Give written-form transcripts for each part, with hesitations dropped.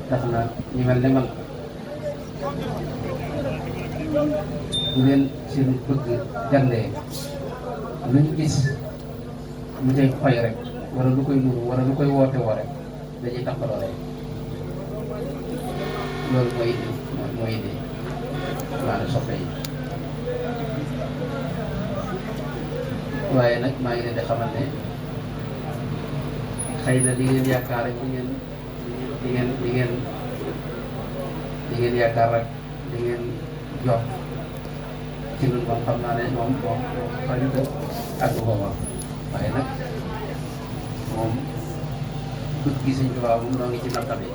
tax na ñu mel ne man bu leen seen bëgg gàndee luñ gis lu cay fay rek wala lu koy nuru wala lu koy woote woo rek dañuy tàmbaloo rek loolu mooy indi maanaam soppe yi waaye nag maa ngi leen di xamal ne xëy na li ngeen yaakaar rek li ngeen yaakaar rek li ngeen jox ci ñun moom xam naa ne moom xëy na ak booba waaye nag moom bëgg gi Sëñ Tuubaa moom noo ngi ci nattam yi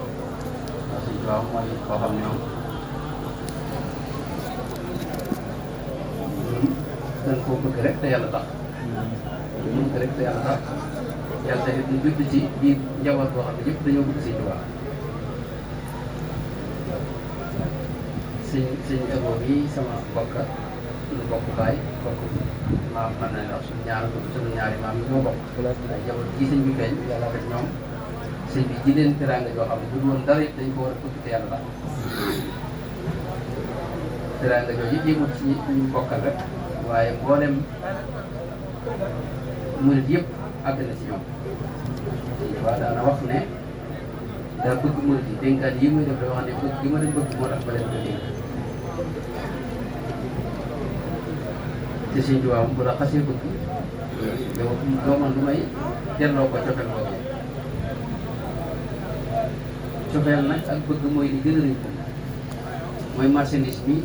waaw Sëñ Tuubaa mooy koo xam ne moom dañ koo bëgg rek te yàlla tax bëgg rek te yàlla tax yàlla tamit ñu judd ci biir njaboot boo xam ne ñëpp dañoo bëgg Sëñ Tuubaa sëñ Ebo bi sama bokk suñu bokk baay bokk maam mën na wax suñu ñaari maam yi ñoo bokk ay njaboot ji sëñ bi feeñ yàlla def ñoom sëñ bi ji leen teraanga joo xam ne bu dul woon dara it dañ ko war a bëgg te yàlla tax teraanga jooju yëmut ci ñu bokkal rek waaye mboolem murit yëpp àgg na ci ñoom waaw daana wax ne daa bëgg murit yi dénkaan yi muy def da wax ne bëgg gi ma leen bëgg moo tax ba leen ko dénk te Sëñ Tuubaa bu la xasee bëgg yow doo man lu may delloo ko cofeel boobu cofeel nag ak bëgg mooy li gën a rëy ko mooy marchandise bi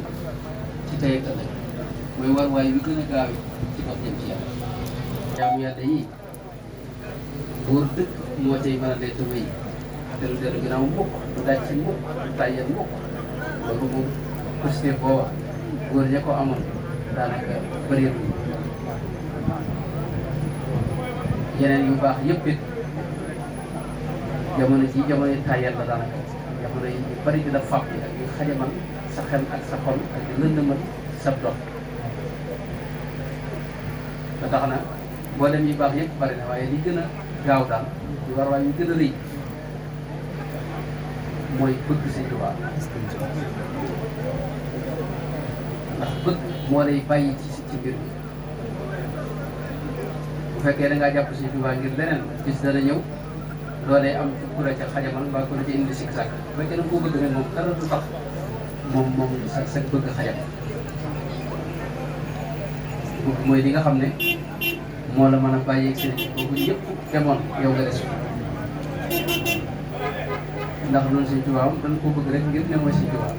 ci tey ak ëllëg mooy warwaay wi gën a gaaw ci dox jëm ci yàlla jaamu yàlla yi góor dëkk moo cay mën a dee te wéy te lu dellu ginnaaw mukk du daj ci mukk du tàyyal mukk loolu moom posté booba góor ña ko amoon daanaka bëreetul yeneen yu baax yëpp it jamono ji jamono tàyyal la daanaka jamono yi yu bari di la fàq yi ak yu xajamal sa xel ak sa xol ak yu lëndëmal sa dox ba tax na mboolem yu baax yëpp bari na waaye li gën a gaaw daal di war waaye yu gën a rëy mooy bëgg Sëñ Tuubaa ndax bëgg moo lay bàyyi ci mbir mi bu fekkee da ngaa jàpp Sëñ Tuubaa ngir leneen bis dana ñëw loolee am ku la ca xajamal mbaa ku la ca indi sikk sàkk bu fekkee da nga koo bëgg nag moom dara du tax moom sa bëgg xajam bëgg mooy li nga xam ne moo la mën a bàyyeeg seen boobu yëpp demoon yow nga des ndax loolu Sëñ Tuubaa dañ koo bëgg rek ngir ne mooy Sëñ Tuubaa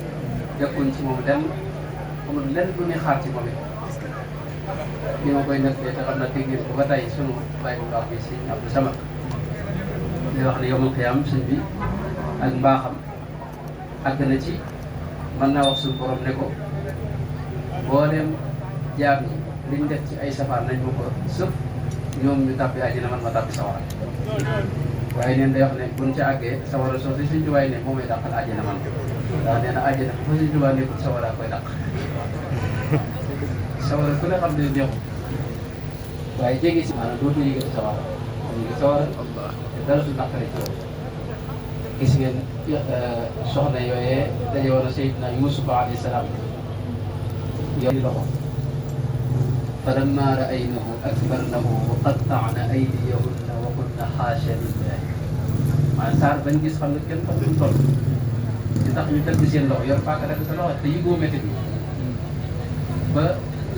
jàppoon ci moom lenn amul lenn lu muy xaar ci moom it li ma koy nettali te xam na dégg ngeen ko ba tey sunu bàyyi bu baax bi Sëñ Abdou Samad di wax ne yawmal qiyaam sëñ bi ak mbaaxam àgg na ci mën naa wax suñu borom ne ko mboolem jaam ñi liñ def ci ay safaan nañ ma ko sëf ñoom ñu tàbbi àjjana man ma tàbbi sawara waaye neen day wax ne buñ ca àggee sawara soosu Sëñ Tuubaa ne moo may dàqal àjjana man ndax nee na àjjana fa Sëñ Tuubaa nekkul sawara koy dàq sawara ku ne xam ne neexul waaye jéggi si maanaam dootu yëgati sawara sawara te dara du naqari ci yow gis ngeen soxna yooyee daje woon a Seydina Yuusuf alayhi salaam yow di loxo falammaa ra'aynahu akbarnahu wa qatta'na aydiyahunna wa qulna haasha lillahi maanaam saar bañ gis xam nga kenn xamul toll di tax ñu tëgg seen loxo yor paaka dagg sa loxo te yëgoo métti bi ba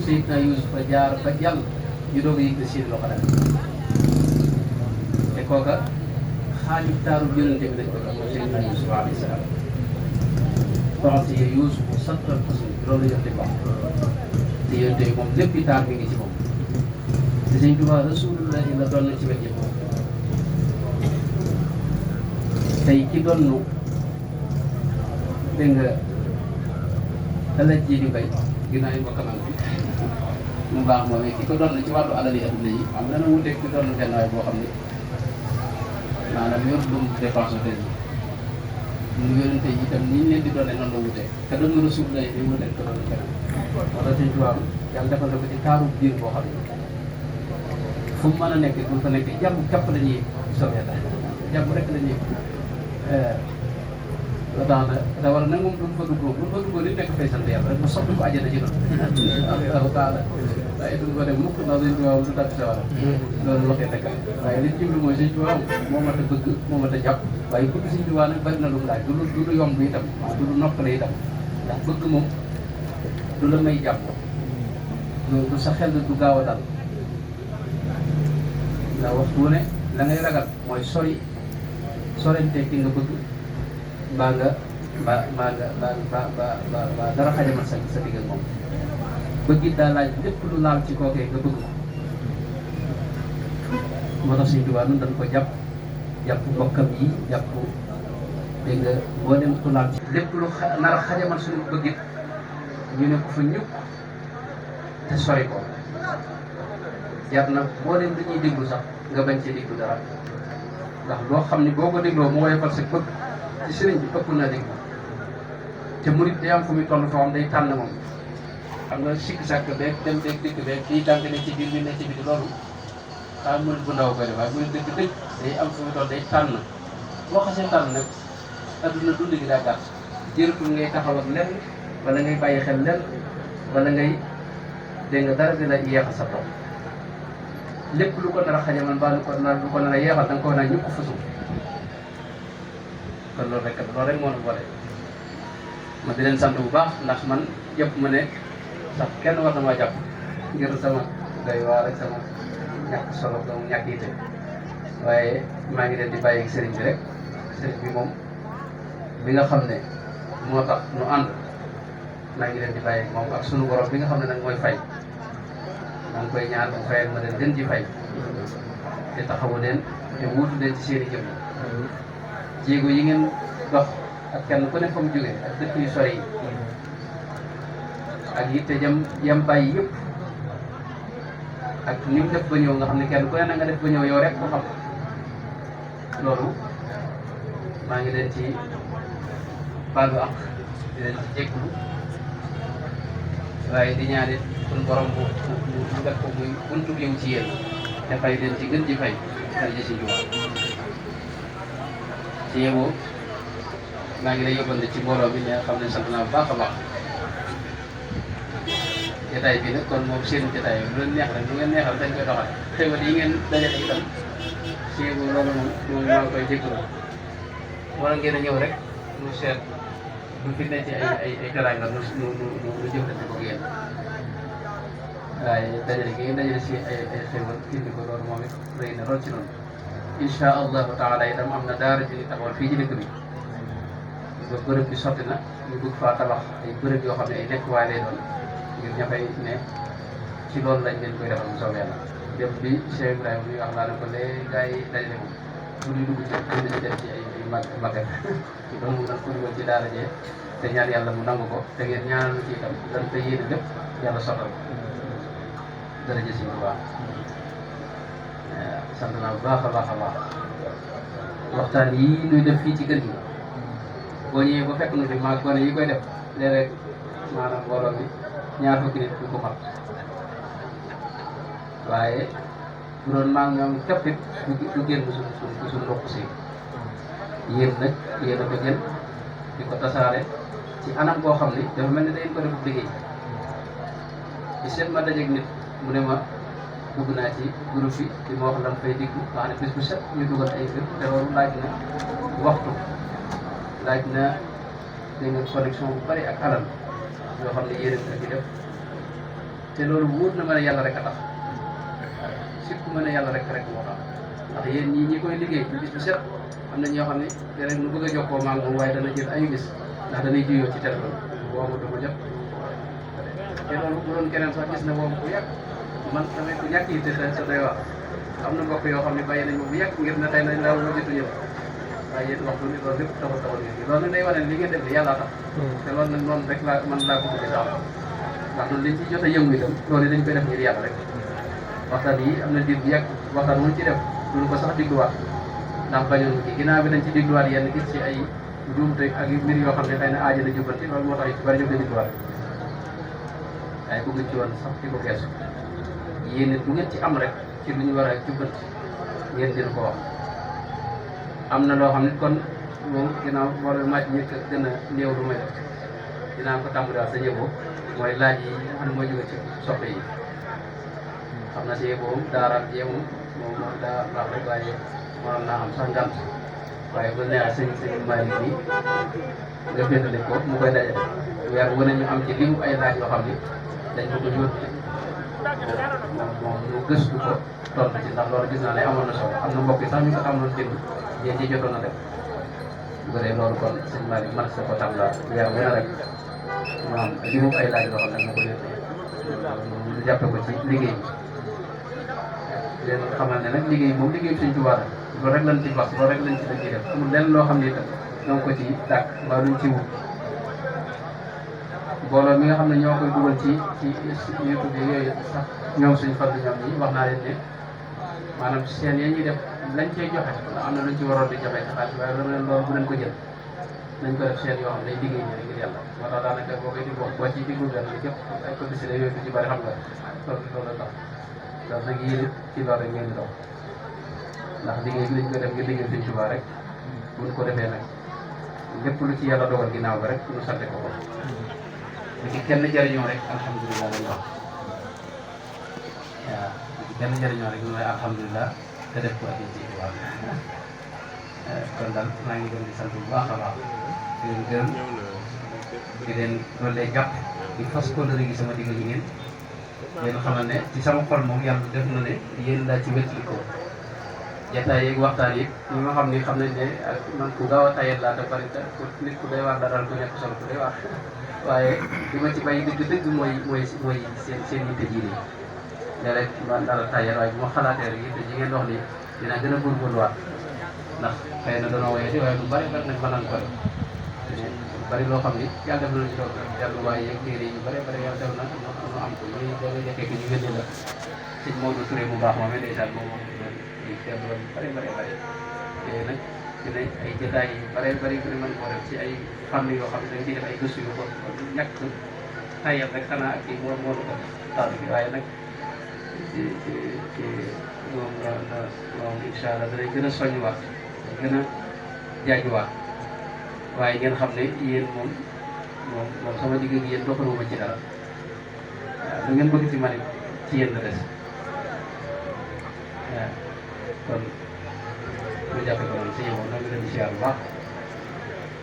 Seydina Yuusuf fa jaar ba jàll ñu doog a yëg seen loxo dagg te kooka xaaju taaru yonente bi lañ ko jox Seydina Yuusuf alayhi salaam u'tiya Yuusufu satral husni loolu yonente bi wax te yonente bi moom lépp taar mi ngi ci moom te Sëñ Tuubaa Rasulullahi la doon na ci wet yëpp tey ki doon dégg nga alal ji di bay ginnaaw yi mbokkam bi mu baax moom ki ko doon ci wàllu alal yi adduna yi xam nga dana wuteeg ki doon benn waay boo xam ne maanaam yor lu mu dépense tey ñu yonente yi itam ni ñu leen di doonee noonu la wutee te doon na Rasulullahi day wuteeg ko doon keneen wala Sëñ Tuubaa yàlla defal na ko ci taaru biir boo xam ne fu mu mën a nekk bu fa nekkee jàmm képp la ñuy soobee jàmm rek la ñuy la tax na da war nag moom duñ fa dugg moom buñ fa duggoon nit nekk fay sant yàlla rek mu soppi ko àjjana ci noonu allahu taala waaye duñ ko def mukk ndax Sëñ Tuubaa du tàbbi sa wara loolu waxee dëgg waaye li jublu mooy Sëñ Tuubaa moo mat a bëgg moo mat a jàpp waaye bëgg Sëñ Tuubaa nag bari na lu mu laaj du lu yomb itam waaw du lu noppale itam ndax bëgg moom du la may jàpp du sa xel du gaaw a dal ndax waxtu wu ne la ngay ragal mooy sorente ki nga bëgg mbaa nga mbaa dara xajamal sa digg ak moom bëgg it daa laaj lépp lu laal ci kookee nga bëgg ko moo tax Sëñ Tuubaa nun dañ ko jàpp mbokkam yi jàpp dégg nga boo dem ku laal ci lépp lu nar a xajamal suñu bëgg it ñu ne ko fa ñukk te sori ko jar na boo leen dañuy déglu sax nga bañ cee déglu dara ndax loo xam ni boo ko dégloo mu woyofal sa bëgg ci sëriñ bi ëpp na déglu te murit day am fu muy toll foo xam day tànn moom xam nga sikk sàkk beeg dem beeg dëkk beeg kii tànk ne ci biir mi ne ci biir loolu xaa murit bu ndaw koy def waaye murit dëgg day am fu muy toll day tànn boo xasee tànn nag adduna dund gi daa gàtt jëratul ngay taxaw ak lenn wala ngay bàyyi xel lenn wala ngay dégg nga dara dina yeexal sa tool lépp lu ko nar a xajamal mbaa lu ko nar a yeexal da nga ko naa ñëpp fa suuf kon loolu rek moo ñu boole ma di leen sant bu baax ndax man jëpp ma ne sax kenn war na maa jàpp ngir sama doy waar rek sama ñàkk solo sama ñàkk yite waaye maa ngi leen di bàyyi sëriñ bi rek sëriñ bi moom bi nga xam ne moo tax nu ànd maa ngi leen di bàyyi moom ak sunu borom bi nga xam ne nag mooy fay maa ngi koy ñaan bu fayal ma leen gën ci fay te taxawu leen te wuutu leen ci seen i jëm jéego yi ngeen dox ak kenn ku ne fa mu jógee ak dëkk yu sori yi ak yitte jam bàyyi yëpp ak ni mu def ba ñëw nga xam ne kenn ku ne na nga def ba ñëw yow rek ko xam loolu maa ngi leen ci baalu ak di leen ci jégglu waaye di ñaanit suñu borom bu def ko muy buntu yow ci yéen te fay leen ci gën ci fay dara ji si Tuubaa ci yeboo maa ngi lay yóbbante ci mbooloo bi ne xam ne sant naa bu baax a baax jotaay bi nag kon moom seen jotaay bu leen neex rek bu ngeen neexal dañ koy doxal xéwal yi ngeen dajale itam ci yeboo loolu moom maa ngi koy jégalu wala ngeen a ñëw rek mu seet bu fi nekk ci ay teraanga nu jëflante ko yéen waaye dajale gi ngeen dajale si ay xéwal indi ko loolu moom it rëy na lool ci noonu incha allahu taala itam am na daara ji taxawal fii ci dëkk bi ba bërëb bi sotti na ñu bëgg faa tabax ay bërëb yoo xam ne ay nekkuwaay lay doon ngir ña fay ne ci loolu lañ leen koy defal mu soobee yàlla dem bi Cheikh Ibrahima mi wax laa ne ko léegi gars yi dajale ko pour ñu dugg ci pour ñu def ci ay magat loolu mu nag ko dugal ci daara jee te ñaan yàlla mu nangu ko te ngeen ñaanal ci itam dañ koy yéene lépp yàlla sottal dara jë si bu baax sant naa bu baax a baax a baax waxtaan yii ñuy def fii ci kër gi boo ñëwee ba fekk na fi maa gone yi koy def léeg-léeg maanaam mbooloo mi ñaar fukki nit du ko mat waaye bu doon maa ngi ñoom képp it du génn suñu mbokk si yéen nag yéen a ko jël di ko tasaare ci anam boo xam ni dafa mel ni dañ ko def liggéey di seet ma dajeeg nit mu ne ma dugg naa ci groupe bi di ma wax lan fay diggu wax ne bis bu set ñu dugal ay mbir te loolu laaj na waxtu laaj na dégg nga connexion bu bari ak alal yoo xam ne yéen a ngi def te loolu wóor na ma ne yàlla rek a tax surtout ma ne yàlla rek moo tax ndax yéen ñi koy liggéey bis bu set am na ñoo xam ne rek nu bëgg a jokkoo maa ngi moom waaye dana jël ayu bis ndax danay juyoo ci téléphone woo ma dama jot te loolu bu doon keneen sax gis na woo ma bu yàgg man tamit ku ñàkk yi te doy wax am na mbokk yoo xam ne bàyyi nañ ma bu yàgg ngir na tey nañ laa ma jotu ñëw waaye yéen waxtu ni loolu lépp taxul ngeen loolu nag day wane ne li ngeen def li yàlla tax te loolu nag noonu rek man laa ko bëgg sax ndax loolu liñ ci jot a yëngu itam loolu dañ koy def ngir yàlla rek waxtaan yi am na diir bu yàgg waxtaan wuñ ci def duñu ko sax digluwaat ndax bañoon ci ginnaaw bi dañ ci digluwaat yenn gis ci ay njuumte ak mbir yoo xam ne xëy na aaja na jubbanti loolu moo tax yu ci bari ñu koy digluwaat waaye bëgg ci woon sax di ko geesu yéen it bu ngeen ci am rek ci lu ñu war a jubbanti ngeen dina ko wax am na loo xam ne kon moom ginnaaw mbooloo maa ci njëkk a gën a néew lu may def dinaa ko tàmbaliwaat sa ñëboo mooy laaj yi nga xam ne moo jóge ci soppe yi xam na si yëboom daaraam jee moom moom daa baax rek waaye mënoon naa am sax ngant waaye bu neexee sëñ Malick bi nga féetale ko mu koy dajale weer wu ne ñu am ci limu ay laaj yoo xam ni dañ ko yóbbu moom ñu gëstu ko tontu ci ndax loolu gis naa ne amoon na solo am na mbokk yi sax ñu ko am loolu déglu yéen ci jotoon na def bu ko dee loolu kon sëñ Malick man sa ko tam la weer wu ne rek mu am limu ay laaj yoo xam ne moo ko yóbbee ñu jàppe ko ci liggéey bi leen xamal ne nag liggéey moom liggéey bi Sëñ Tuubaa la loolu rek lañ ci wax loolu rek lañ ci dëkk def amul lenn loo xam ne itam ñoo ngi ko ci dàkk mbaa luñ ci wut mbooloo mi nga xam ne ñoo koy dugal ci YouTube yooyu sax ñoom suñu faddu ñoom ñi wax naa leen ne maanaam seen yi ñuy def lañ cey joxe am na luñ ci waroon di joxe ci xaalis waaye loolu bu leen ko jël nañ ko def seen yoo xam ne day liggéey ñi rek ngir yàlla moo tax daanaka boo koy diglu boo ciy diglu benn li képp ay publicité yooyu ci bari xam nga loolu la tax loolu nag yéen it ci loolu rek ngeen di dox ndax liggéey bi dañ ko def ngir liggéey Sëñ Tuubaa rek buñ ko defee nag lépp lu ci yàlla dogal ginnaaw ba rek ñu sante ko ko bu ci kenn jëriñoo rek alhamdulilah lañ wax waaw bu ci kenn jëriñoo rek ñu lay alhamdulilah te def ko ak Sëñ Tuubaa kon daal maa ngi leen di sant bu baax a baax di leen gërëm di leen doole jàpp di fas kóllëre gi sama digg yi ngeen yéen xamal ne ci sama xol moom yàlla def na ne yéen laa ci wétli ko jataay yeeg waxtaan yi ñi nga xam ni xam nañ ne ak man ku gaaw a tayet laa te bari te nit ku doy waar la daal ku nekk solo ku doy waar waaye li ma ci bàyyi dëgg-dëgg mooy seen yitte ji nii léeg-léeg man dara tayet waaye bu ma xalaatee rek yitte ji ngeen dox nii dinaa gën a góorgóorluwaat ndax xëy na danoo woyee waaye lu bari bari nag mën nañ ko def lu bari loo xam ni yàlla def nañu toog delluwaay yeeg téere yu bari bari yàlla def na ñu am ko ñu da nga jekkee ki ñu wénne la sëñ Maodo Touré bu baax moom ndeysaan moom di teewlu lu bari bari bari yooyu nag dina ay jotaay yu bari bari bu ne mën koo def ci ay fànn yoo xam ne dañ ciy def ay gëstu yu ko ñàkk tayal rek xanaa ak kii moo ko taal bi waaye nag ci moom incha allah danañ gën a soññiwaat gën a jaajuwaat waaye ngeen xam ne yéen moom sama digg ak yéen doxaluma ci dara waaw lu ngeen bëgg ci man ci yéen la des waaw kon lu jàppe ko noonu si yow nag leen di siyaar bu baax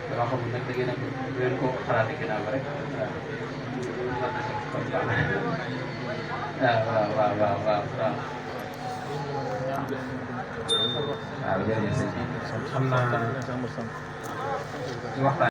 dama xamul nag da ngeen a du ngeen ko xalaate ginnaaw ba rek waaw waaw jërëjëf sëñ bi xam naa ci waxtaan